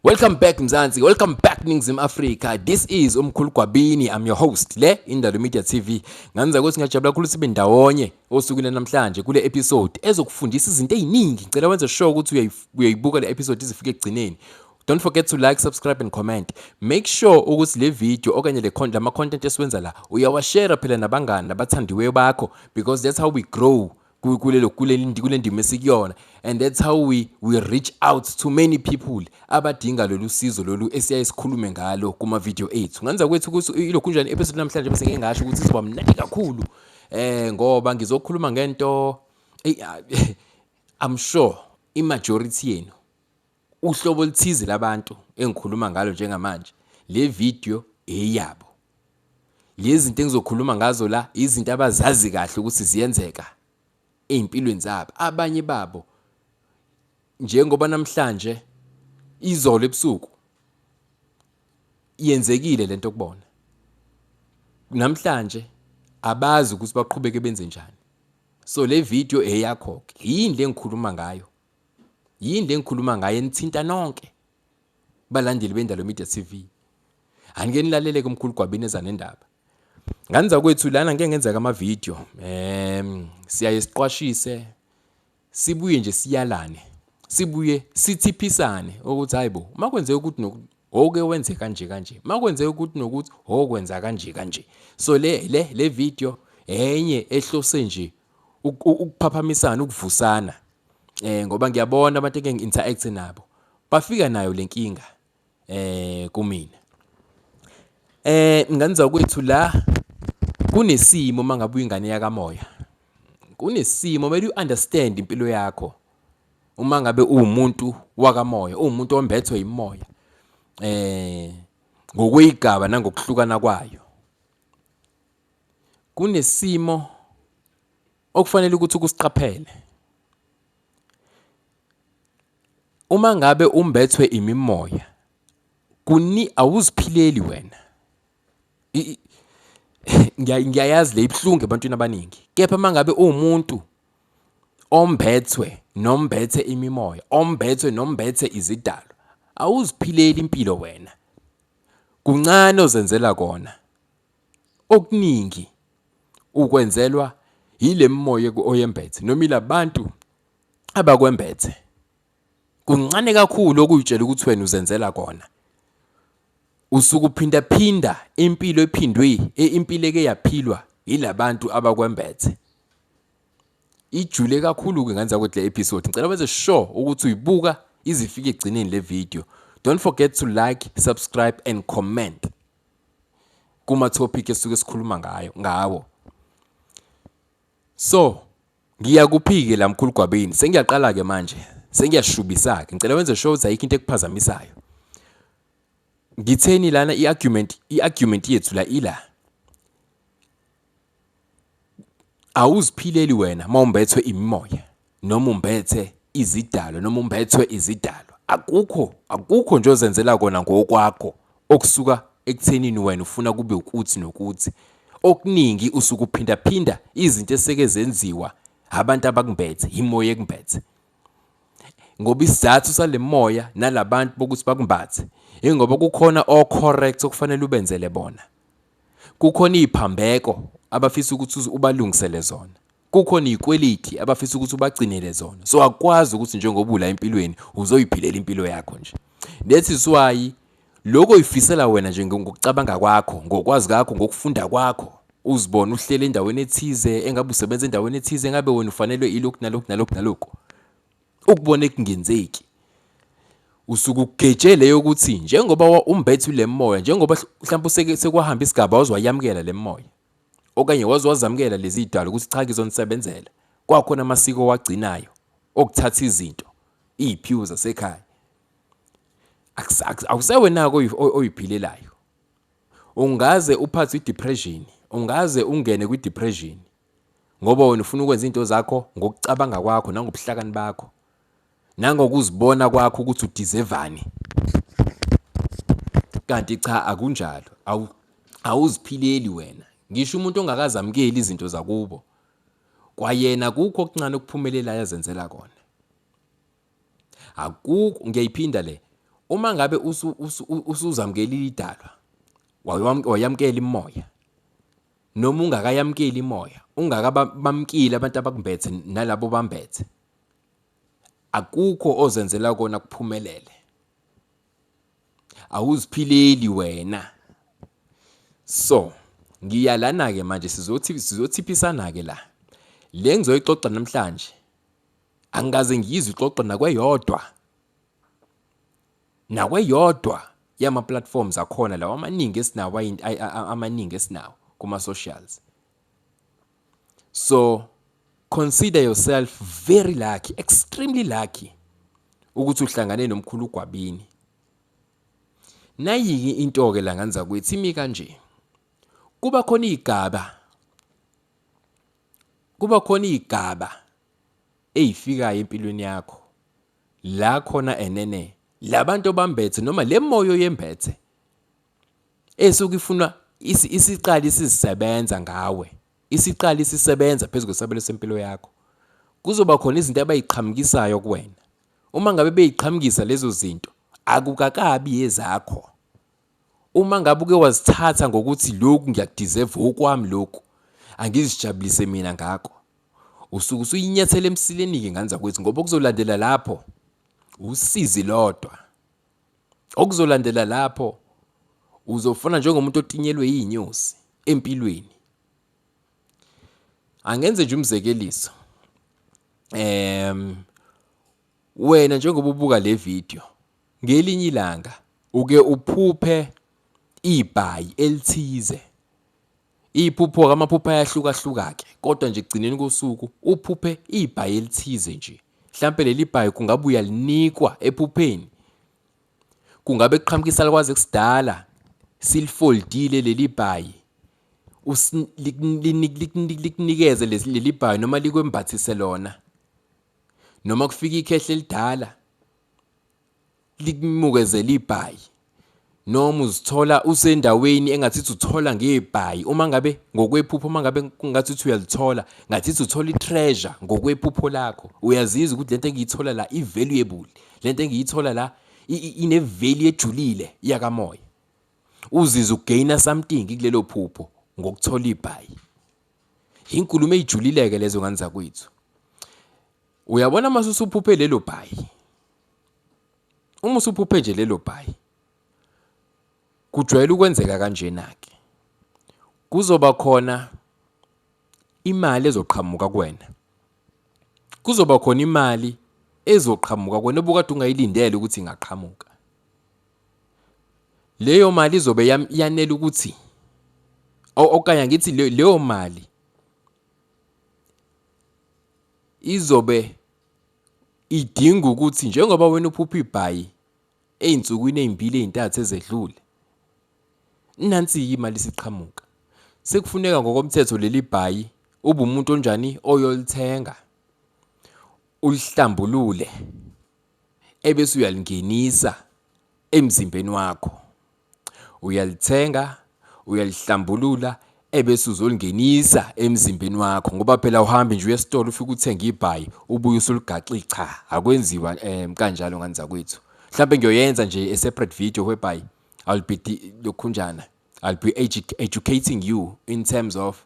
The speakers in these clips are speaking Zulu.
Welcome back Mzansi, welcome back Ningizimu Africa. This is Umkhulu Gwabini, I'm your host le Indalo Media TV. Nganza ukuthi ngiyajabula kakhulu sibe ndawonye osukwini namhlanje kule episode ezokufundisa izinto eziningi. Ngicela wenze sure ukuthi uyayibuka le episode izifike ekugcineni. Don't forget to like, subscribe and comment. Make sure ukuthi le video okanye le content lama content esiwenza la uyawashare phela nabangani nabathandiweyo bakho because that's how we grow kulelo kule ndima esikuyona and that's how we reach out to many people abadinga lolu sizo lolu esiyaye sikhulume ngalo kuma video ethu. Nganza kwethu ukuthi ilokhu njani episode namhlanje bese ngeke ngasho ukuthi izoba mnandi kakhulu ngoba ngizokhuluma ngento, I'm sure i-majority yenu uhlobo oluthize labantu engikhuluma ngalo njengamanje, le video eyabo. Lezi zinto engizokhuluma ngazo la izinto abazazi kahle ukuthi ziyenzeka ey'mpilweni zabo. Abanye babo njengoba namhlanje izolo ebusuku yenzekile lento kubona, namhlanje abazi ukuthi baqhubeke benze njani. So le video eyakho ke, yini le engikhuluma ngayo? Yini le engikhuluma ngayo enithinta nonke balandeli beNdalo Media TV? Anike nilalele ke Umkhulu Gwabini eza nendaba. Nganza kwethu lana ngeke ngenzeka ama video. Siyaye siqwashise sibuye nje siyalane. Sibuye sithiphisane ukuthi hayibo makwenzeka ukuthi oke wenze kanje kanje. Makwenzeka ukuthi nokuthi okwenza kanje kanje. So le video enye ehlose nje ukuphaphamisana, ukuvusana. Ngoba ngiyabona abantu engeke ngi-interact nabo bafika nayo lenkinga kumina. Nganza kwethu la kunesimo mangabe uyingane yakamoya. Kunesimo kumele u-understand impilo yakho. Uma ngabe uwumuntu wakamoya, uwumuntu ombethwe yimoya. Ngokweyigaba nangokuhlukana kwayo. Kunesimo okufanele ukuthi ukusiqaphele. Uma ngabe umbethwe imimoya, kuni awuziphileli wena. Ngiyayazi le ibuhlungu ebantwini abaningi. Kepha mangabe uwumuntu ombethwe nombethe imimoya, ombethwe nombethe izidalwa, awuziphileli impilo wena. Kuncane ozenzela kona. Okuningi ukwenzelwa yile mimoya oyembethe noma ilabantu abakwembethe. Kuncane kakhulu okuyitshela ukuthi wena uzenzela kona. Usuke uphinda phinda impilo ephindwe, impilo eke yaphilwa yilabantu abakwembethe. Ijule kakhulu ke ngenza ukuthi le episode. Ngicela wenze sure ukuthi uyibuka izifike ekugcineni le video. Don't forget to like, subscribe and comment kuma topic esuke sikhuluma ngawo. So ngiyakuphike la Mkhulu Gwabini, sengiyaqala ke manje, sengiyashubisa ke. Ngicela wenze sure ukuthi ayikho into ekuphazamisayo. Ngitheni lana i-argument yethu la ila. Awuziphileli wena mawumbethwe imimoya noma umbethe izidalwa noma umbethwe izidalwa. Akukho nje ozenzela kona ngokwakho okusuka ekuthenini wena ufuna kube ukuthi nokuthi. Okuningi usuke uphindaphinda izinto eseke zenziwa abantu abakumbethe, imoya ekumbethe. Ngoba isizathu sale moya nalabantu bokuthi bakumbathe ingoba kukhona o-correct okufanele ubenzele bona. Kukhona iziphambeko abafisa ukuthi ubalungisele zona. Kukhona izikweleti abafisa ukuthi ubagcinele zona. So akwazi ukuthi njengoba ula empilweni uzoyiphilela impilo yakho nje. That is why lokho oyifisela wena nje ngokucabanga kwakho, ngokwazi kwakho, ngokufunda kwakho, uzibone uhlele endaweni ethize, engabe usebenza endaweni ethize, engabe wena ufanelwe ilokhu nalokhu nalokhu nalokhu. Ukubona kungenzeki. Usuke ugeje leyo ukuthi njengoba umbethe le moya, njengoba mhlawumbe sekwahamba isigaba waze wayamukela le moya. Okanye waze wazamukela lezi zidalwa ukuthi cha ngizonisebenzela. Kwakhona amasiko owagcinayo okuthatha izinto, iy'phiwo zasekhaya. Awusewena-ke oyiphilelayo. Ungaze uphathwe i-depression, ungaze ungene kwi-depression ngoba wena ufuna ukwenza izinto zakho ngokucabanga kwakho nangobuhlakani bakho nangokuzibona kwakho ukuthi udizevani. Kanti cha akunjalo, awuziphileli wena. Ngisho umuntu ongakazamukeli izinto zakubo kwayena kukho okuncane okuphumelelayo azenzela kona. Akukho, ngiyayiphinda le. Uma ngabe usuzamukela idalwa, wayamukela imimoya, noma ungakayamukeli imoya, ungakabamukeli abantu abakumbethe nalabo bambethe, akukho ozenzela kona kuphumelele. Awuziphileli wena. So, ngiya lana-ke manje sizothi sizothiphisana-ke la. Le ngizoyixoxa namhlanje angikaze ngiyizwe ixoxa nakweyodwa nakweyodwa yama-platforms akhona lawa amaningi esinawo amaningi esinawo kuma-socials. So consider yourself very lucky, extremely lucky ukuthi uhlangane nomkhulu uGwabini. Nayike into-ke la ngane zakwethu imi kanje. Kuba khona iy'gaba, kuba khona iy'gaba ey'fikayo empilweni yakho la khona enene labantu obambethe noma le moya oyembethe esuke ifuna isiqala isisebenza ngawe, isiqala isisebenza phezu kwesabelo sempilo yakho. Kuzoba khona izinto abayiqhamukisayo kuwena. Uma ngabe beyiqhamukisa lezo zinto akukakabi ezakho. Uma ngabe uke wazithatha ngokuthi lokhu ngiyakudeserve okwami lokhu, angizijabulise mina ngakho. Usuke usuyinyathela emsileni-ke ngane zakwethu ngoba okuzolandela lapho usizi lodwa. Okuzolandela lapho uzofana njengomuntu otinyelwe yinyosi empilweni. Angenze nje umzekeliso. Wena njengoba ubuka le video ngelinye ilanga uke uphuphe ibhayi elithize. Iphupho-ke amaphupho ayahlukahluka-ke kodwa nje ekugcineni kosuku uphuphe ibhayi elithize nje. Mhlampe leli bhayi kungabe uyalinikwa ephupheni. Kungabe kuqhamuka isalukwazi esidala silifoldile leli bhayi likunikeze leli bhayi noma likwembathise lona. Noma kufika ikhehla elidala likumukezela ibhayi noma uzithola usendaweni engathi uthola ngebhayi uma ngabe ngokwephupho uma ngabe kungathi uthi uyalithola ngathi uthola i-treasure ngokwephupho lakho uyazizwa ukuthi lento engiyithola la i-valuable lento engiyithola la ine-value ejulile yakamoya uzizwa ugaina something kulelo phupho ngokuthola ibhayi. Inkulumo eyijulile-ke lezo ngane zakwethu. Uyabona uma usuphuphe lelo bhayi, uma usuphuphe nje lelo bhayi, kujwayele ukwenzeka kanjena-ke. Kuzoba khona imali ezoqhamuka kuwena. Kuzoba khona imali ezoqhamuka kuwena obukade ungayilindele ukuthi ingaqhamuka. Leyo mali izobe yanele ukuthi okanye angithi leyo mali izobe idinga ukuthi njengoba wena uphupha ibhayi ey'nsukwini ey'mbili ey'ntathu ezedlule, nansi-ke imali isiqhamuka. Sekufuneka ngokomthetho leli bhayi ube umuntu onjani oyolithenga, ulihlambulule ebese uyalingenisa emzimbeni wakho. Uyalithenga, uyalihlambulula ebese uzolingenisa emzimbeni wakho ngoba phela uhambe nje uye esitolo ufike uthenge ibhayi ubuye usuligaxe cha akwenziwa kanjalo ngane zakwethu. Mhlampe ngiyoyenza nje a separate video whereby I'll be lokhunjana I'll be educating you in terms of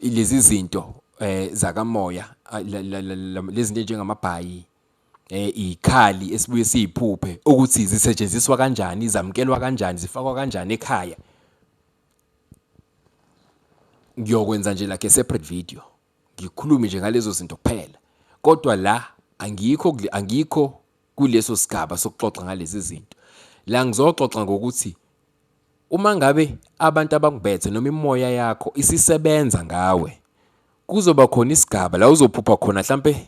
lezi zinto zakamoya lezi zinto njengamabhayi izikhali esibuye siyiphuphe ukuthi zisetshenziswa kanjani, zamukelwa kanjani, zifakwa kanjani ekhaya. Ngiyokwenza nje like a separate video ngikhulume nje ngalezo zinto kuphela, kodwa la angikho angikho kuleso sigaba sokuxoxa ngalezi zinto. La ngizoxoxa ngokuthi uma ngabe abantu abakubethe noma imimoya yakho isisebenza ngawe, kuzoba khona isigaba la uzophupha khona hlampe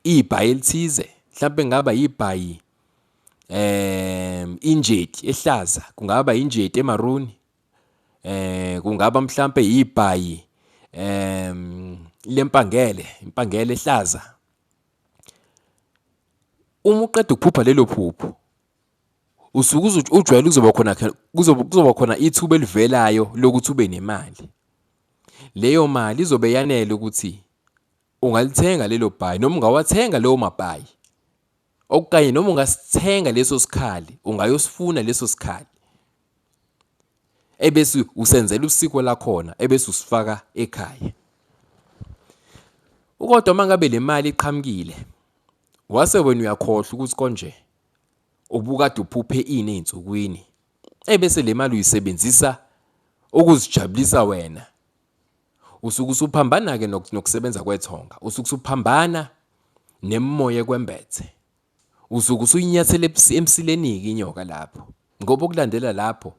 ibhayi elithize, hlampe kungaba ibhayi injeti ehlaza, kungaba injeti emaruni, kungaba mhlampe ibhayi lempangele, impangele ehlaza. Uma uqeda ukuphupha lelo phupho usuke ujwayele kuzoba khona kuzoba khona ithuba elivelayo lokuthi ube nemali. Leyo mali izobe yanele ukuthi ungalithenga lelo bhayi noma ungawathenga lawo mabhayi. Okanye noma ungasithenga leso sikhali, ungayosifuna leso sikhali ebese usenzela usiko lakhona ebese usifaka ekhaya. Kodwa uma ngabe le mali iqhamukile wase wena uyakhohlwa ukuthi konje ubukade uphuphe ini ey'nsukwini, ebese le mali uyisebenzisa ukuzijabulisa wena, usuke usuphambana-ke nokusebenza kwethonga, usuke usuphambana nemimoya ekwembethe, usuke usuyinyathela emsileni-ke inyoka lapho, ngoba okulandela lapho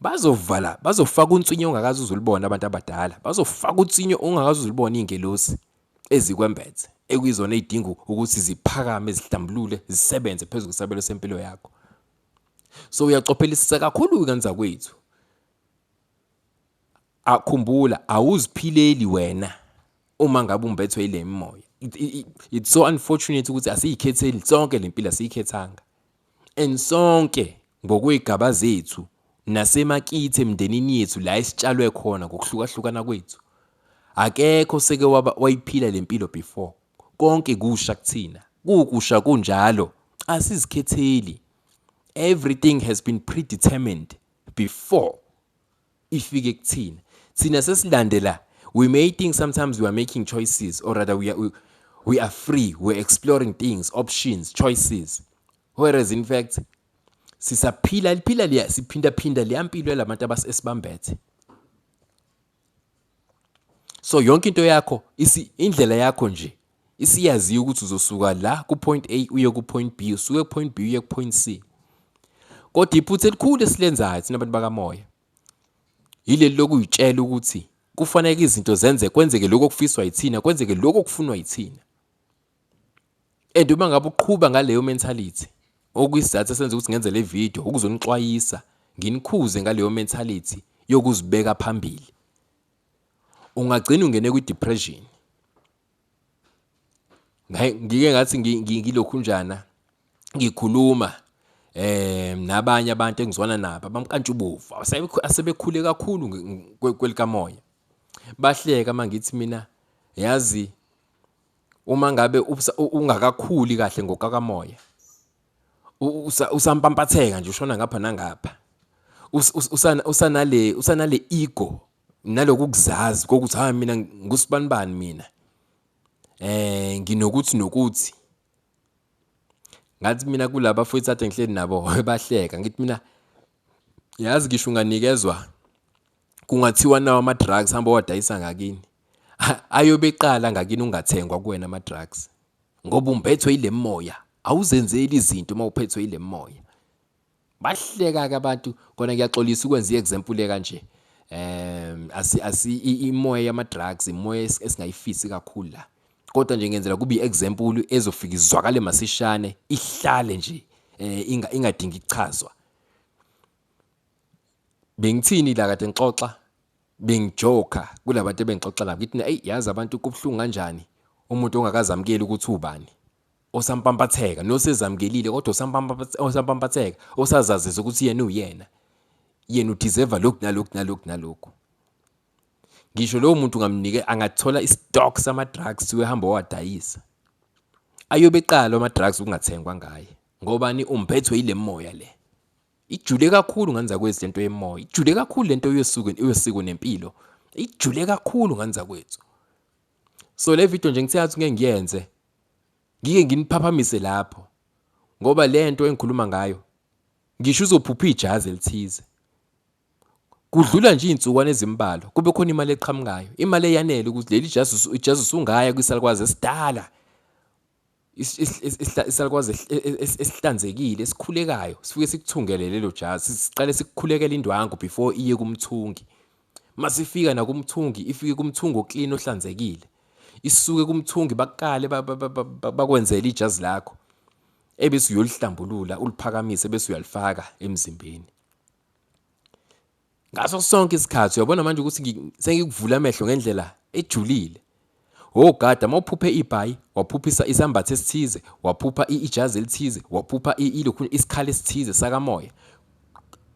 bazovala, bazofaka unswinyo ongakaze uze ulubone abantu abadala, bazofaka unswinyo ongakaze uze ulubone iy'ngelosi ezikwembethe, ekuyizona ey'dinga ukuthi ziphakame, zihlambulule, zisebenze phezu kwesabelo sempilo yakho. So uyacophelisisa kakhulu-ke kanzakwethu. Khumbula, awuziphileli wena uma ngabe umbethwe yile mimoya. It's so unfortunate ukuthi asiyikhetheli sonke le mpilo, asiyikhethanga. And sonke ngokwey'gaba zethu nasemakithi emndenini yethu la esitshalwe khona ngokuhlukahlukana kwethu, akekho oseke wayiphila le mpilo before. Konke kusha kuthina, kukusha kunjalo, asizikhetheli. Everything has been predetermined before ifike kuthina. Thina sesilandela, we may think sometimes we are making choices, or rather we are free, we're exploring things, options, choices. Whereas in fact, sisaphila, liphila liya, siphindaphinda leya mpilo yalabantu esibambethe. So yonke into yakho, indlela yakho nje, isiyaziyo ukuthi uzosuka la ku point A uye ku point B, usuke ku point B uye ku point C. Kodwa iphutha elikhulu esilenzayo thina abantu bakamoya yileli lokuyitshela ukuthi kufanele izinto zenze, kwenzeke lokho okufiswa yithina, kwenzeke lokho okufunwa yithina. And uma ngabe uqhuba ngaleyo mentality, okuyisizathu esenza ukuthi ngenze le video ukuzonixwayisa, nginikhuze ngaleyo mentality yokuzibeka phambili, ungagcina ungene kwi-depression. Ngike ngathi ngilokhunjana ngikhuluma nabanye abantu engizwana nabo abamkantshubovu asebekhule kakhulu kwelikamoya, bahleka uma ngithi mina yazi uma ngabe ungakakhuli kahle ngokakamoya, usampampatheka nje, ushona ngapha nangapha, usanale ego naloku kuzazi kokuthi hayi mina ngusibanibani mina, nginokuthi nokuthi. Ngathi mina kulaba futhi ade ngihleli nabo bahleka, ngithi mina yazi ngisho unganikezwa kungathiwa nawo ama-drugs hamba owadayisa ngakini, ayobe eqala ngakini ungathengwa kuwena ama-drugs, ngoba umbethwe yile moya, awuzenzeli izinto uma uphethwe yile moya. Bahleka-ke abantu, kona ngiyaxolisa ukwenza i-example kanje. Imoya yama-drugs imoya esingayifisi kakhulu la, kodwa nje ngenzela kube i-example ezofika izwakale masishane, ihlale nje, ingadingi ukuchazwa. Bengithini la kade ngixoxa, bengijoka kulabantu ebengixoxa nabo, ngithi eyi yazi abantu kubuhlungu kanjani umuntu ongakazamukeli ukuthi ubani, osampampatheka nosezamukelile kodwa osampampatheka, osazazisa ukuthi yena uyena, yena udeserve lokhu nalokhu nalokhu nalokhu. Ngisho lowo muntu ungamnike angathola i-stock sama-drugs uyahamba owadayisa, ayobe eqala ama-drugs ukungathengwa ngaye, ngobani? Umphethwe yile moya le. Ijule kakhulu ngani zakwethu lento yemoya, ijule kakhulu lento yosiko nempilo, ijule kakhulu ngani zakwethu. So le video nje ngithe ngathi ngeke ngiyenze, ngike nginiphaphamise lapho, ngoba lento engikhuluma ngayo ngisho uzophupha ijazi elithize, kudlula nje iy'nsukwana ezimbalwa kube khona imali eqhamukayo, imali eyanele ukuthi leli jazi ijazi usungaya kwisalukwazi esidala, isalukwazi esihlanzekile esikhulekayo, sifike sikuthungele lelo jazi, siqale sikukhulekele indwangu before iye kumthungi. Masifika nakumthungi, ifike kumthungi oklini ohlanzekile, isuke kumthungi bakukale bakwenzele ijazi lakho, ebese uyolihlambulula uliphakamise bese uyalifaka emzimbeni. Ngaso sonke isikhathi uyabona manje ukuthi sengikuvula amehlo ngendlela ejulile. Ogada uma uphuphe ibhayi, waphuphisa isambatho esithize, waphupha ijazi elithize, waphupha ilokhu isikhali esithize sakamoya,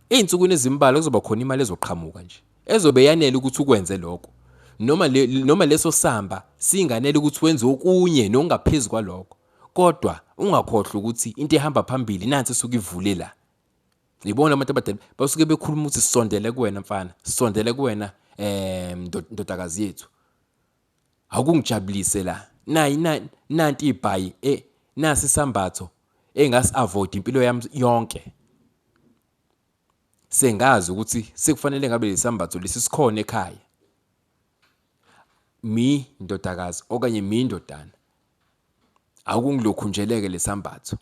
ey'nsukwini ezimbalwa kuzoba khona imali ezoqhamuka nje ezobe yanele ukuthi ukwenze lokho, noma leso samba singanele ukuthi wenze okunye nokungaphezu kwalokho. Kodwa ungakhohlwa ukuthi into ehamba phambili nansi esuke ivule la. Yibona abantu abadala basuke bekhuluma ukuthi sisondele kuwena mfana, sisondele kuwena ndodakazi yethu. Akungijabulise la. Nayi nanti ibhayi nasi isambatho engasi avoid impilo yami yonke. Sengazi ukuthi sekufanele ngabe lesambatho lesi sikhona ekhaya. Mi ndodakazi okanye mi ndodana, akungilokhunjeleke lesambatho,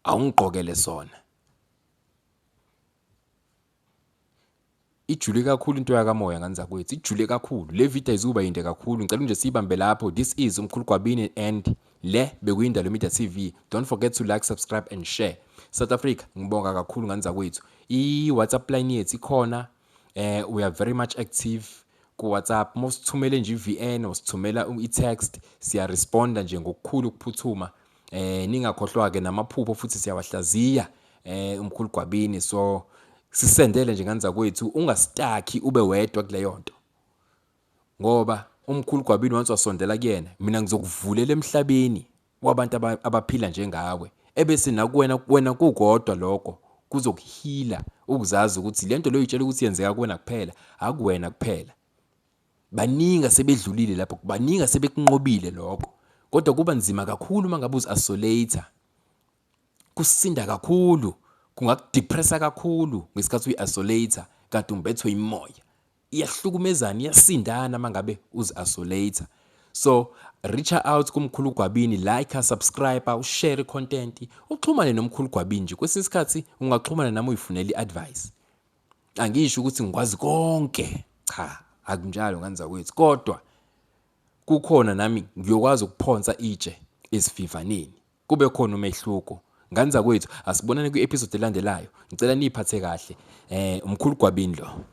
awungigqokele sona. Ijule kakhulu into yakamoya ngane zakwethu, ijule kakhulu. Le video ayizukuba yinde kakhulu, ngicela nje siyibambe lapho. This is Umkhulu Gwabini and le bekuyiNdalo Media TV. Don't forget to like, subscribe and share. South Africa, ngibonga kakhulu ngane zakwethu. I-WhatsApp line yethu ikhona. We are very much active ku WhatsApp. Mosithumele nje i-VN or sithumela i-text, siyaresponda nje ngokukhulu ukuphuthuma. Ningakhohlwa ke namaphupho futhi siyawahlaziya Umkhulu Gwabini. So sisendele nje ngane zakwethu, ungasitaki ube wedwa kuleyo nto, ngoba Umkhulu Gwabini once wasondela kuyena, mina ngizokuvulela emhlabeni wabantu abaphila njengawe, ebese nakuwena wena kukodwa lokho kuzokuhila ukuzazi ukuthi lento leyo uyitshela ukuthi yenzeka kuwena kuphela, akuwena kuphela. Baningi asebedlulile lapho, baningi asebekunqobile lokho, kodwa kuba nzima kakhulu uma ngabe uzi-isolate. Kusinda kakhulu, kungakudepressa kakhulu ngesikhathi uyi-isolate kanti umbethwe imoya. Iyahlukumezana, iyasindana uma ngabe uzi-isolate. So reach out kuMkhulu Gwabini, like, subscribe, ushare content, uxhumane noMkhulu Gwabini nje. Kwesinye isikhathi ungaxhumana nami uyifunela i-advice. Angisho ukuthi ngikwazi konke, cha, akunjalo ngane zakwethu, kodwa kukhona nami ngiyokwazi ukuphonsa itshe esivivaneni, kube khona umehluko. Ngane zakwethu, asibonane kwi-episode elandelayo. Ngicela niyiphathe kahle. Umkhulu Gwabini lo.